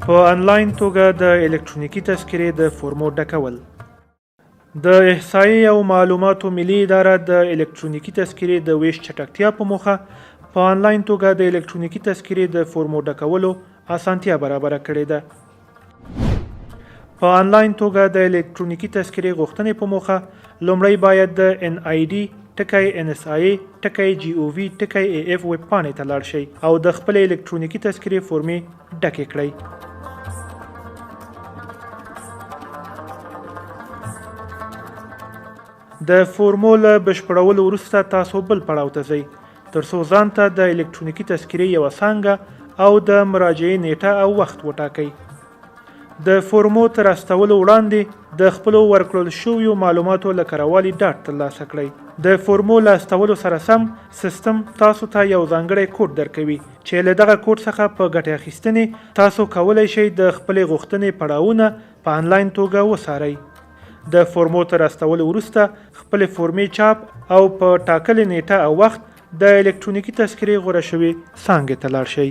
په انلاین توګه د الکترونیکي تذکرې د فورمو ډکول. د احصایې او معلوماتو ملي اداره د الکترونیکي تذکرې د ویش چټکتیا په موخه په انلاین توګه د الکترونیکي تذکرې د فورمو ډکولو اسانتیا برابره کړې ده. په انلاین توګه د الکترونیکي تذکرې غوښتنې په موخه لومړی باید د NID ټکی NSIA ټکی GOV ټکی AF ویب پاڼې ته لاړ شئ او د خپلې الکترونیکي تذکرې فورمې ډکې کړئ. د فورمو له بشپړولو وروسته تاسو بل پړاو ته ځئ ترڅو ځان ته د الکترونیکي تذکرې یوه څانګه او د مراجعې نیټه او وخت وټاکئ. د فورمو تر استولو وړاندې د خپلو ورکړل شویو معلوماتو له کره والي ډاډ ترلاسه کړئ. د فورمو له استولو سره سم، سیستم تاسو ته یو ځانګړی کوډ درکوي چې له دغه کوډ څخه په ګټې اخیستنې تاسو کولی شئ د خپلې غوښتنې پړاوونه په انلاین توګه وڅارئ. د فورمو تر استولو وروسته خپلې فورمې چاپ او په ټاکلې نیټه او وخت د الکترونیکي تذکرې غوره شوې څانګې ته لاړ شئ.